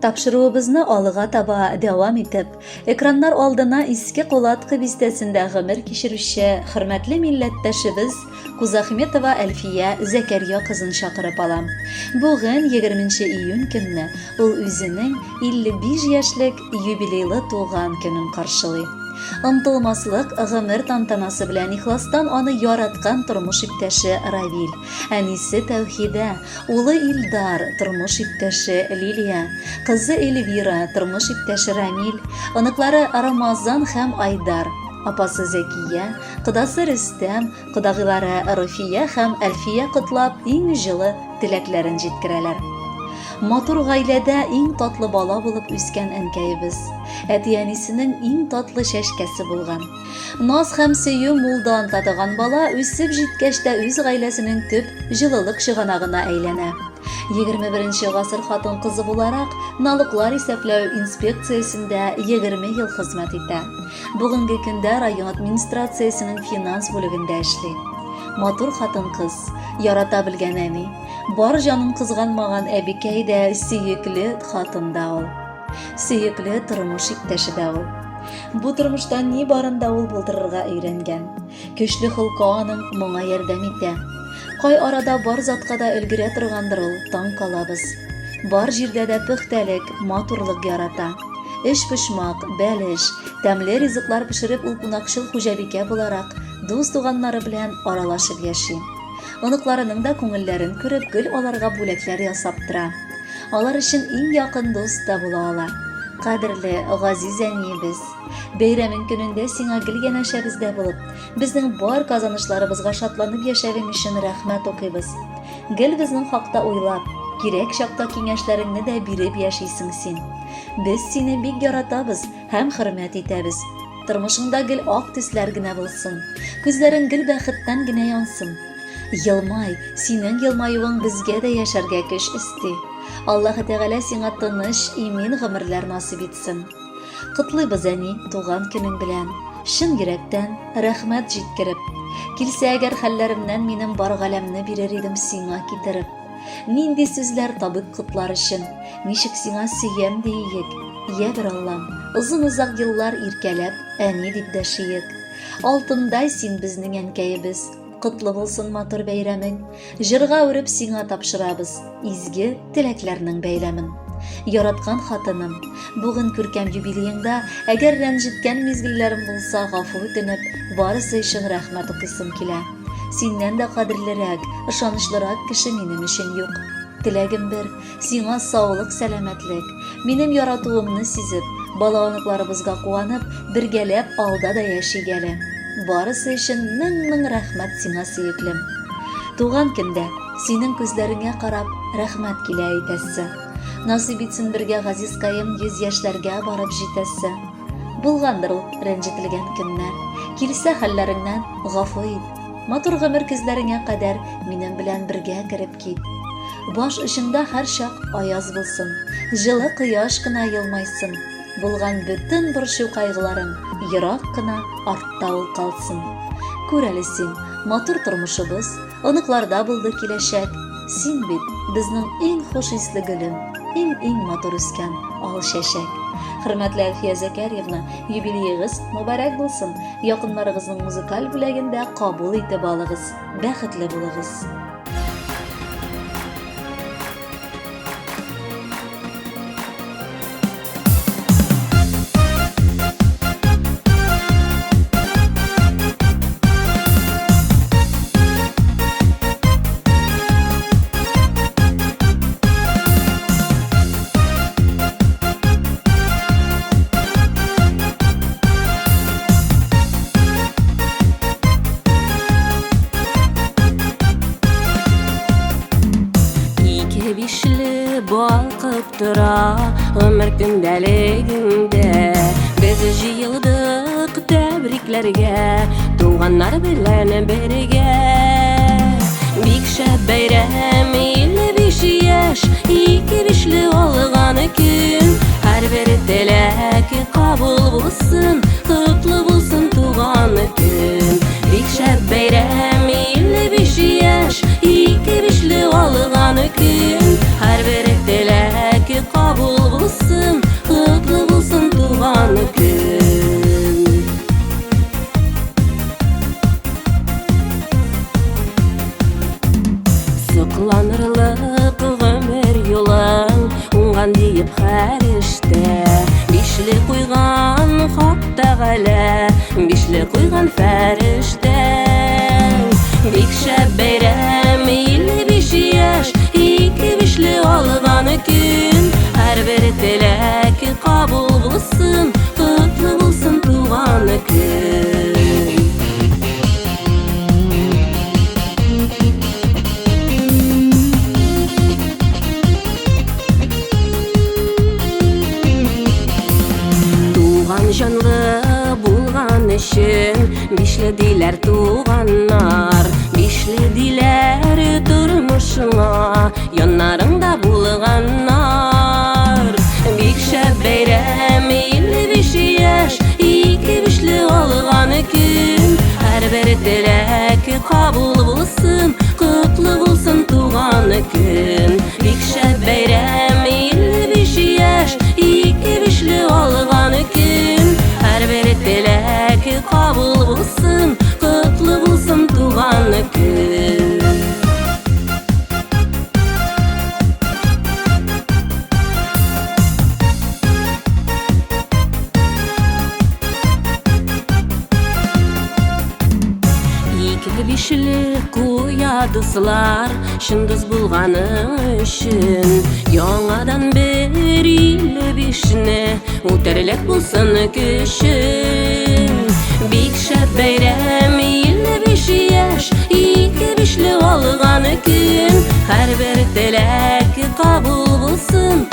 Тапшыруыбызны алга таба дәвам итеп, экраннар алдына Иске Кулаткы бистәсендә гомер кичерүче хөрмәтле милләттәшебез Кузахметова Әлфия Зәкәрья кызын чакырып алам. Бүген, 20 июнь көнне, ул үзенең 55 яшьлек юбилейлы туган көнен каршылый. Онтылмаслык гомер тантанасы белән ихластан аны яраткан тормыш иптәше Равил, әнисе Тәүхидә, улы Илдар, тормыш иптәше Лилия, кызы Эльвира, тормыш иптәше Рамил, оныклары Рамазан һәм Айдар, апасы Зәкия, кодасы Рөстәм, Кодагыйлары Руфия һәм Әлфия котлап, иң җылы теләкләрен җиткерәләр. Матур гаиләдә иң татлы бала булып үскән әнкәебез. Әти-әнисенең иң татлы чәчкәсе булган. Наз һәм сөю мулдан татыган бала үсеп җиткәч тә үз гаиләсенең төп җылылык чыганагына әйләнә. 21 нче гасыр хатын-кызы буларак, налоглар исәпләү инспекциясендә 20 ел хезмәт итә. Бүгенге көндә район администрациясенең финанс бүлегендә эшли. Матур хатын-кыз, ярата белгән әни, бар җанын кызганмаган әбикәй дә сөекле хатын да ул. Сөекле тормыш иптәше дә ул. Бу тормышта ни барын да ул булдырырга өйрәнгән. Көчле холкы аның моңа ярдәм итә. Кай арада бар затка да өлгерә торгандыр ул, таң калабыз. Бар җирдә дә пөхтәлек, матурлык ярата. Өчпочмак, бәлеш, тәмле ризыклар пешереп ул кунакчыл хуҗабикә буларак, дус-туганнары белән аралашып яши. Оныкларының да күңелләрен күреп, гел аларга бүләкләр ясап тора. Алар өчен иң якын дус та була ала. Кадерле, газиз әниебез! Бәйрәмең көнендә сиңа гел янәшәбездә булып, безнең бар казанышларыбызга шатланып яшәвең өчен рәхмәт укыйбыз. Гел безнең хакта уйлап, кирәк чакта киңәшләреңне дә биреп яшисең син. Без сине бик яратабыз һәм хөрмәт итәбез. Тормышыңда гел ак төсләр генә булсын. Күзләрең гел бәхеттән генә янсын. Елмай, синең елмаюың безгә дә яшәргә көч өсти. Аллаһы Тәгалә сиңа тыныч, имин гомерләр насыйп итсен. Котлыйбыз, әни, туган көнең белән. Чын йөрәктән рәхмәт җиткереп. Килсә әгәр хәлләремнән минем бар галәмне бирер идем сиңа китереп. Нинди сүзләр табыйк котлар өчен? Ничек сиңа сөям дииек? Йә бер Аллам, озын-озак еллар иркәләп, әни дип дәшиек. Алтындай син безнең әнкәебез, котлы булсын матур бәйрәмең. Җырга үреп сиңа тапшырабыз изге теләкләрнең бәйләмен. Яраткан хатыным, бүген күркәм юбилееңда, әгәр рәнҗеткән мизгелләрем булса, гафу үтенеп, барысы өчен рәхмәт укыйсым килә. Синнән дә кадерлерәк, ышанычлырак кеше минем өчен юк. Теләгем бер, сиңа саулык, сәламәтлек. Минем яратуымны сизеп, бала-оныкларыбызга куанып, бергәләп алда да яшик әле. Барысы өчен мең-мең рәхмәт сиңа, сөеклем. Туган көндә, синең күзләреңә карап, рәхмәт килә әйтәсе. Насыйп итсен бергә газизкаем 100 яшьләргә барып җитәсе. Булгандыр ул рәнҗетелгән көннәр. Килсә хәлләреңнән гафу ит. Матур гомер көзләреңә кадәр минем белән бергә кереп кит. Баш очыңда һәрчак аяз булсын, җылы кояш кына елмайсын. Булган бөтен борчу-кайгыларың ерак кына артта ул калсын. Күр әле син, матур тормышыбыз, оныкларда булды киләчәк. Син бит безнең иң хуш исле гөлем, иң-иң матур үскән ал чәчәк. Хөрмәтле Әлфия Зәкәрьевна, юбилеегыз мөбарәк булсын. Якыннарыгызның музыкаль бүләген дә кабул итеп алыгыз. Бәхетле булыгыз. Ике бишле балкып тора гомер көндәлегеңдә. Без җыелдык тәбрикләргә туганнар белән бергә. Бик шәп бәйрәм, 55 яшь, ике бишле алган көн. Һәрбер теләк кабул булсын, котлы булсын туган көн. Бик шәп бәйрәм, 55 яшь, ике бишле алган көн. Һәрбер теләк кабул булсын. җыеп һәр эштә. Бишле куйган Хак Тәгалә, бишле куйган фәрештә. Бик шәп бәйрәм, 55 яшь, ике бишле алган көн. Һәрбер теләк кабул булсын, котлы булсын туган көн. Туган җанлы булган өчен бишле диләр туганнар, бишле диләр тормышыңа яннарыңда булганнар. Бик шәп бәйрәм, 55 яшь, ике бишле алган көн. Һәрбер теләк кабул булсын, котлы булсын туган көн. Бик шәп бәйрәм, 55 яшь, ике бишле алган көн. Һәрбер теләк кабул булсын, котлы булсын туган көн. Ике бишле куя дуслар, чын дус булганың өчен. Яңадан бер 55-не үтәрлек булсын көчең. Бик шәп бәйрәм, 55 яшь, ике бишле алган көн. Һәрбер теләк кабул булсын,